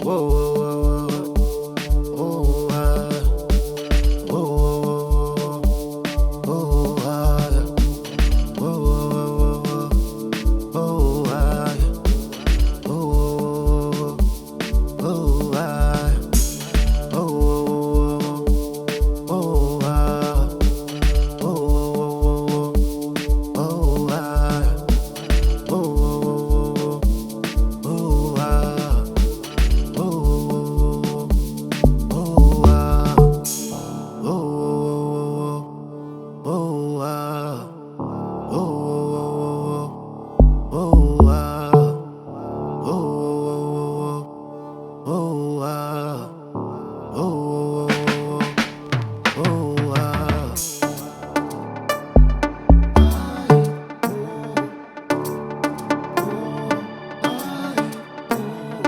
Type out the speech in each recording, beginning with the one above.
Whoa, whoa, whoa, oh, whoa, whoa, oh, whoa, whoa, oh,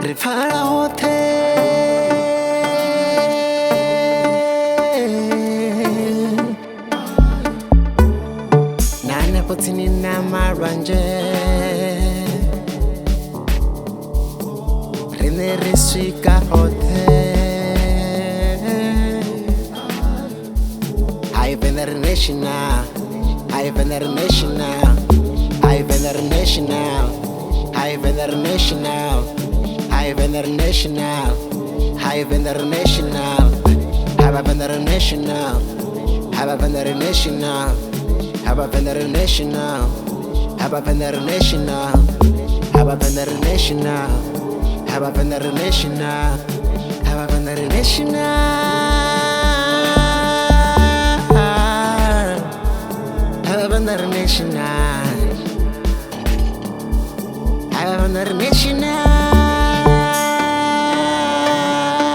Ri pfala hoṱhe na hanefho tsini na malwanzhe, riṋe ri swika hoṱhe. Hai Venḓa ri national, hai Venḓa ri national, hai Venḓa ri national, hai Venḓa ri national, hai Venḓa ri national, hai Venḓa ri national, hai Venḓa ri national, hai Venḓa ri national, hai Venḓa ri national, hai Venḓa ri national, hai Venḓa ri national, hai Venḓa ri national, hai Venḓa ri national, hai Venḓa ri national, hai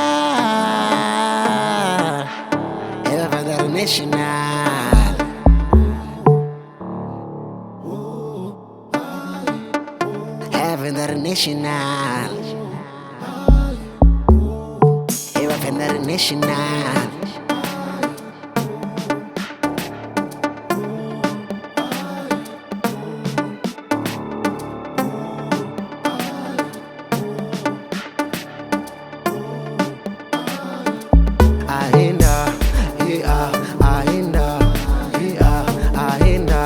Venḓa ri national, hai Venḓa ri national. Hai Venḓa ri national, hai Venḓa ri national. Ahinda, hi-ah, ahinda, hi-ah, ahinda,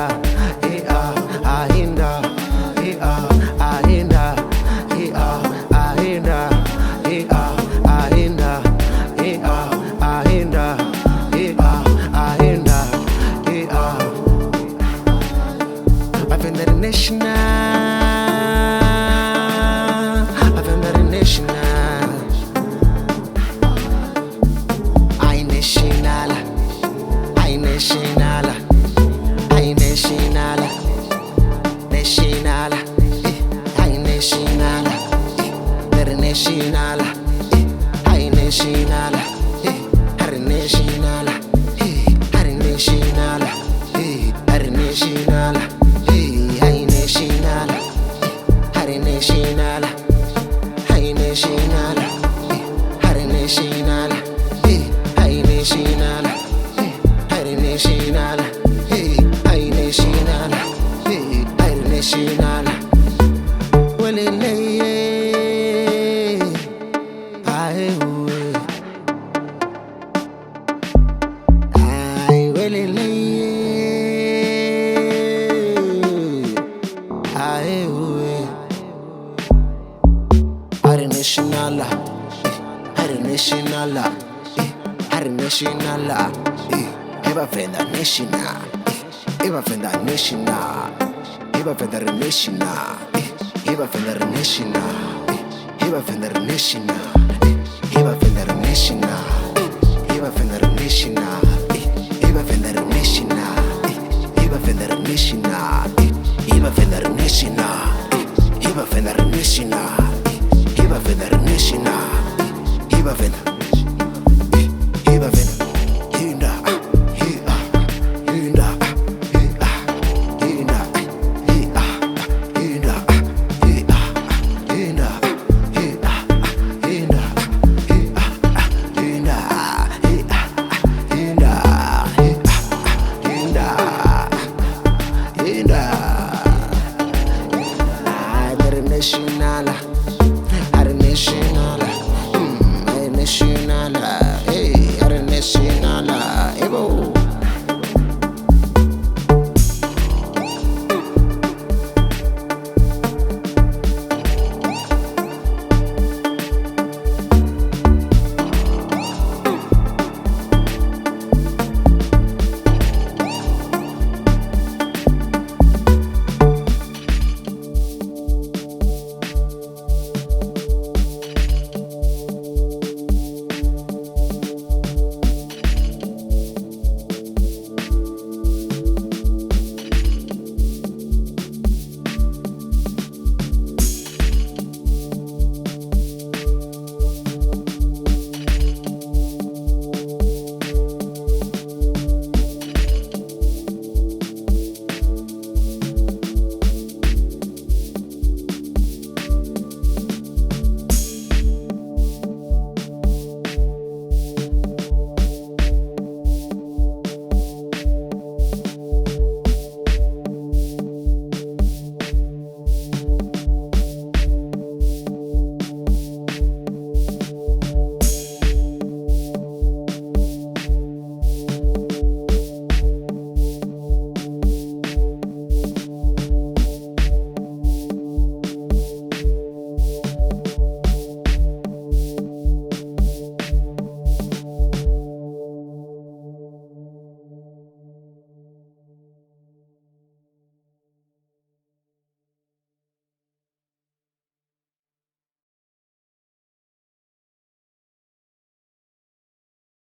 hi-ah, ahinda, hi-ah, ahinda, hi-ah, ahinda, hi-ah, ahinda, hi-ah, ahinda, hi-ah, ahinda, hi-ah. Venḓa ri national, Venḓa ri national. I national, I national, I national, national, I national, the national, I national, Hari national, Hari national, Hari national, I national, Hari national, I national, Hari national, I national, Hari national, I national, Hari national. Hari national, Hari national, Hari national, Eva Venḓa national, Eva Venḓa national, Eva Venḓa ri national, Eva Venḓa ri national, Eva Venḓa ri national, Eva Venḓa ri national, Eva Venḓa ri national, Eva Venḓa ri national, Eva Venḓa ri national, Eva Venḓa ri national, Eva Venḓa ri national, Eva Venḓa ri national, Eva Venḓa.